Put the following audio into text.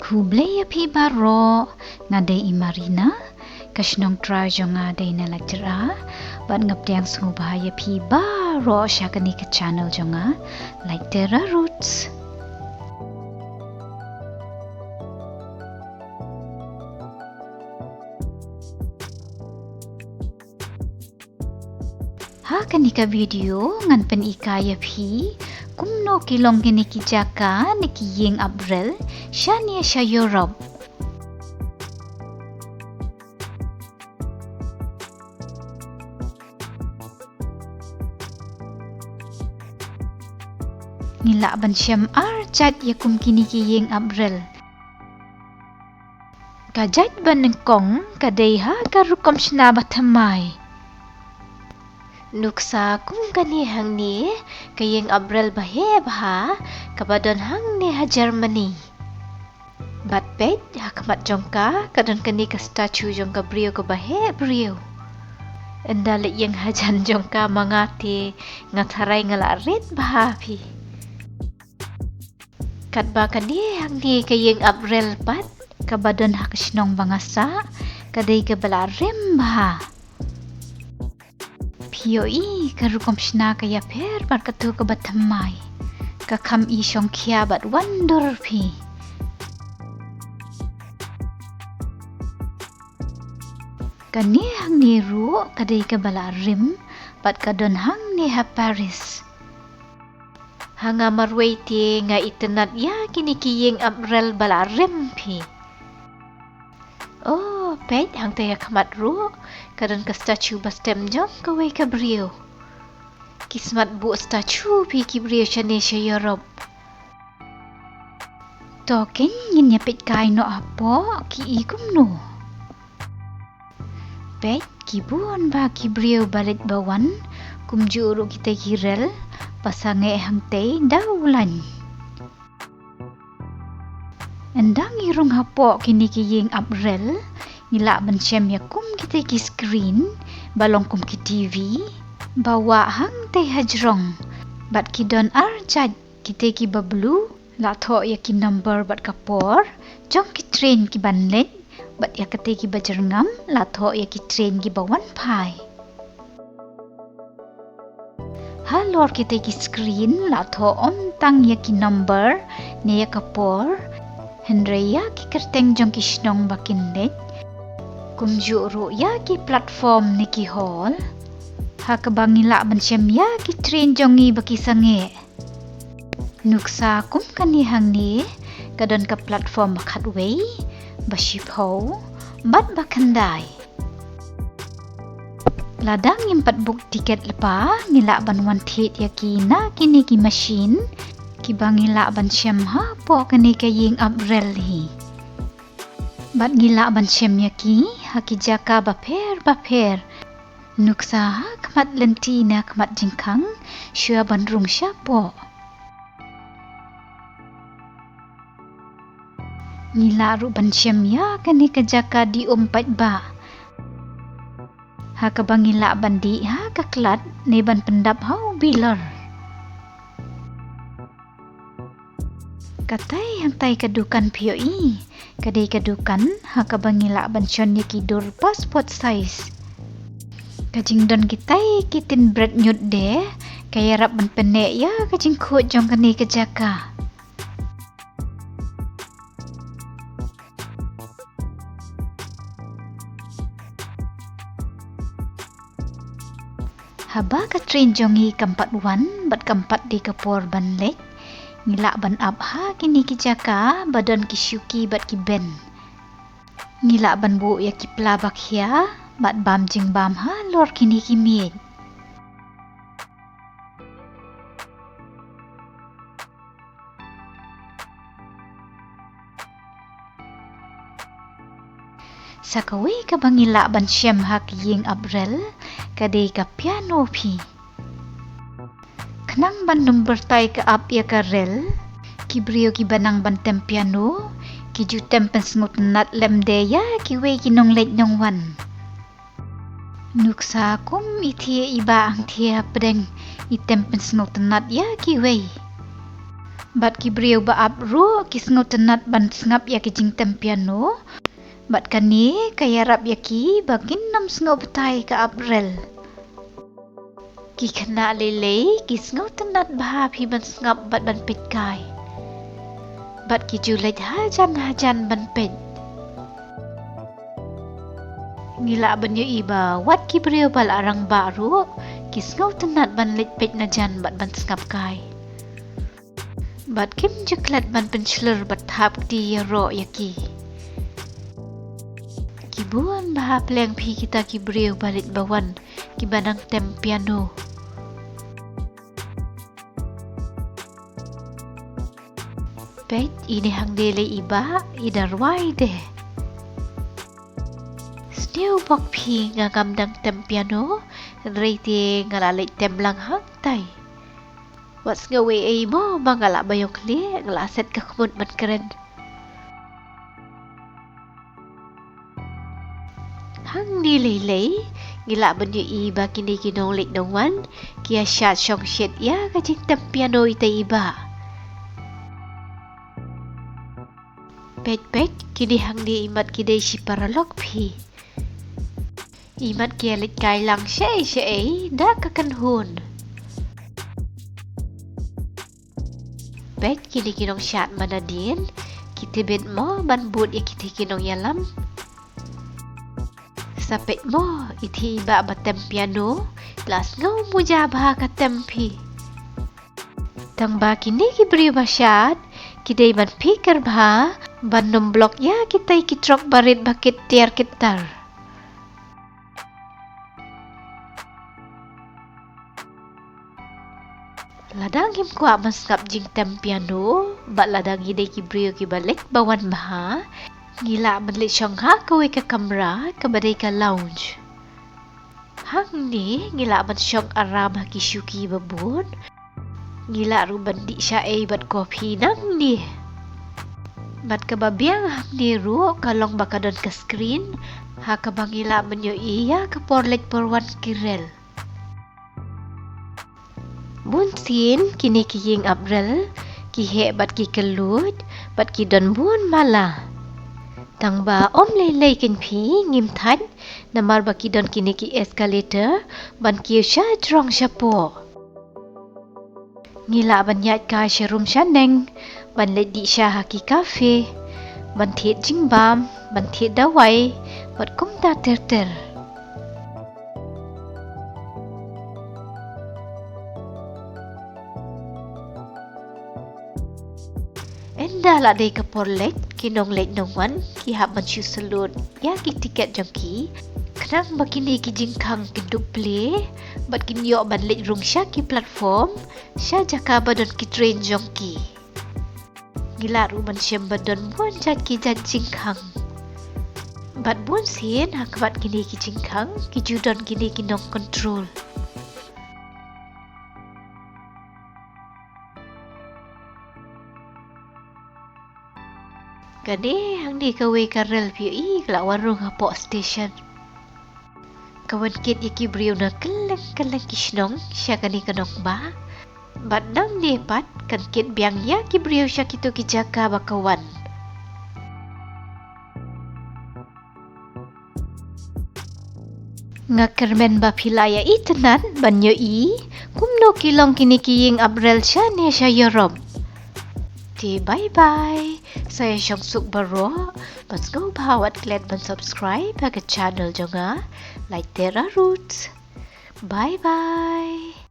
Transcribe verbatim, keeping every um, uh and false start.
Khublei ïa phi baroh, nga dei i Marina, ka shnong trai jong nga dei na Laityra, bad nga pdiang sngewbha ïa phi baroh sha kane ka channel jong nga, Laityra Roots. Ha kane ka video ngan pynhikai ïa phi kumno ki long kine ki jaka ne ki ïing ap rel shane sha Europe. Ngi lah ban shem ar jait ïa kum kine ki ïing ap rel. Ka jait ba nyngkong ka dei ha ka rukom shna ba thymmai. Nuksa kum kane hangne, ka ïing ap rel ba heh bha, kaba don hangne ha Germany. Bad peit, ha khmat jong ka, ka don kane ka statue jong ka briew kaba heh briew. Ynda leit ïeng hajan jong ka ma nga te, nga tharai nga la rit bha phi. Katba kane hangne ka ïing ap rel pat, kaba don ha ka shnong ba nga sah, ka dei kaba la rim bha. Phi ïohi ka rukom shna ka ïapher bad kato kaba thymmai. Ka kham i shongkhia bad wan dur phi. Kane hangne ruh ka dei kaba la rim bad ka don hangne ha Paris. Ha nga marwei te nga itynnad ïa kine ki ïing ap rel ba la rim phi. Oh, peit hangtai ha khmat ruh, ka don ka statue ba stem jong kawei ka briew. Ki smat buh statue phi ki briew shane sha Europe. To kein ngin ïa peit kai noh hapoh ki i kumno. Peit, ki bun bha ki briew ba leit ba wan, kumjuh ruh kita ki rel, ba sangeh hangtei da u lain. Ynda ngi rung hapoh kine ki ïing ap rel, ngi lah ban shem ïa kum kita ki screen, ba long kum ki T V, ba wah hangtei hajrong, bad ki don ar jait, kita kiba blue, la thoh ïa ki number bad ka por jong ki train kiban leit, bad ïa kita kiba jyrngam, la thoh ïa ki train kiba wan phai. Halor kita ki screen, la thoh ym tang ïa ki number, ne ïa ka por, hynrei ïa ki kyrteng jong ki shnong ba kin leit. Kumjuh ruh ïa ki platform ne ki hall. Ha kaba ngi lah ban shem ïa ki train jong ngi ba ki sangeh. Nuksa kum kane hangne, ka don ka platform ba khatwei, ba shiphew, bad ba khyndai. Lada ngim pat book ticket lypa, ngi lah ban wan thied ïa ki na kine ki machine, kiba ngi lah ban shem hapoh kane ka ïing ap rel hi. Bad ngi lah ban shem ïa ki, ha ki jaka bapher bapher. Nuksa ha khmat lynti ne ha khmat jingkhang, shuwa ban rung shapoh. Ngi lah ruh ban shem ïa kane ka jaka dih um paidbah. Ha kaba ngi lah ban dih ha ka klat ne ban pyndap ha u bilor. Katai hangtai ka dukan phi ïohi, ka dei ka dukan ha kaba ngi lah ban shon ïa ki dur passport size. Ka jingdon kitai ki tin bret ñiut de, ka ïarap ban pynneh ïa ka jingkhuid jong kane ka jaka. Haba ka train jong ngi kam pat wan, bad kam pat dei ka por ban leit, ngi lah ban ap ha kine ki jaka ba don ki shuki bad ki ben. Ngi lah ban buh ïa ki pla ba khia, bad bam jingbam halor kine ki miej. Sa kawei kaba ngi lah ban shem ha ki ïing ap rel, ka dei ka piano phi. Khnang ban nym pyrthei ka ap ïa ka rel, ki briew kiba nang ban tem piano, ki ju tem pynsngewtynnat lem de ïa kiwei ki nongleit nongwan. Nuksa kum i thiah i bah hangthiah hapdeng i tem pynsngewtynnat ïa kiwei. Bad ki briew ba ap ruh ki sngewtynnat ban sngap ïa ki jingtem piano. Bad kane ka ïarap ïa ki ba kin ym sngew batai ka ap rel. Ki khynnah lei lei ki sngewtynnat bha phi ban sngap bad ban peit kai. Bad ki ju leit hajan hajan ban peit. Ngi lah ban ïohi ba wat ki briew ba la rangbah ruh ki sngewtynnat ban leit peit najan bad ban sngap kai. Bad kim ju klet ban pynshlur bad thap kti ïaroh ïa ki. Ki bun bha pleng phi kita ki briew ba leit ba wan kiba nang tem piano. Peit, ine hangne lei i bah, i da rwai de. Sngewbha phi, nga ngam dang tem piano, hynrei te nga la leit tem lang hangtai. Wat sngew ei ei mo ba nga la ba ïoh khlieh, nga la set ka khmut ban kren. Hangne lei lei, ngi lah ban ïohi ba kine ki nongleit nongwan ki ïa shad shong shet ïa ka jingtem piano ita i bah. Peit peit, kine hangne imat ki dei shi paralok phi. Imat ki ïa leit kai lang shaei shaei da ka kynhun. Peit, kine ki nongshad man nadien ki tbit mo ban bud ïa kiti ki nongïalam. Sa peit mo, iti i bah ba tem piano, la sngew muja bha ka tem phi. Tang ba kine ki briew ba shad ki dei ban pyrkhat bha ban ym block ïa kitai ki trok barit ba kit tiar kit tar. Lada ngim kwah ban sngap jingtem piano, bad lada ngi dei ki briew kiba leit ba wan bha, ngi lah ban leit shong ha kawei ka kamra kaba dei ka lounge. Hangne ngi lah ban shong aram ha ki shuki ba bun. Ngi lah ruh ban dih shaei bad coffee nangne. Bad kaba biang hangne ruh ka long ba ka don ka screen ha kaba ngi lah ban ïohi ïa ka por leit por wan ki rel. Bun sien kine ki ïing ap rel ki heh bad ki kylluid bad ki don bun mala. Tang ba ym lei lei kein phi, ngim thait namar ba ki don kine ki escalator ban kiew sha jrong shapoh. Ngi lah ban ïaid kai sha rum sha neng, ban leit dih sha ha ki cafe, ban thied jingbam, ban thied dawai bad kumta ter ter. Ynda la dei ka por leit, ki nongleit nongwan ki hap ban shu salut ïa ki tiket jong ki, khnang ba kine ki jingkhang kin dup plie bad kin ïoh ban leit rung sha ki platform, sha jaka ba don ki train jong ki. Ngi lah ruh ban shem ba don bun jait ki jait jingkhang. Bad bun sien ha khmat kine ki jingkhang ki ju don kine ki nong control. Kane hangne kawei ka rel phi ïohi ka la wan rung hapoh station. Ka wan kit ïa ki briew na kylleng kylleng ki shnong sha kane ka nongbah. Bad nangne pat kan kit biang ïa ki briew sha kito ki jaka ba ka wan. Nga kyrmen ba phi la ïa itynnat ban ïohi kumno ki long kine ki ïing ap rel shane sha Europe. Te bye bye. Sa ïa shong suk baroh, bad sngewbha wat klet ban subscribe ha ka channel jong nga, Lait Tera Roots. Bye bye.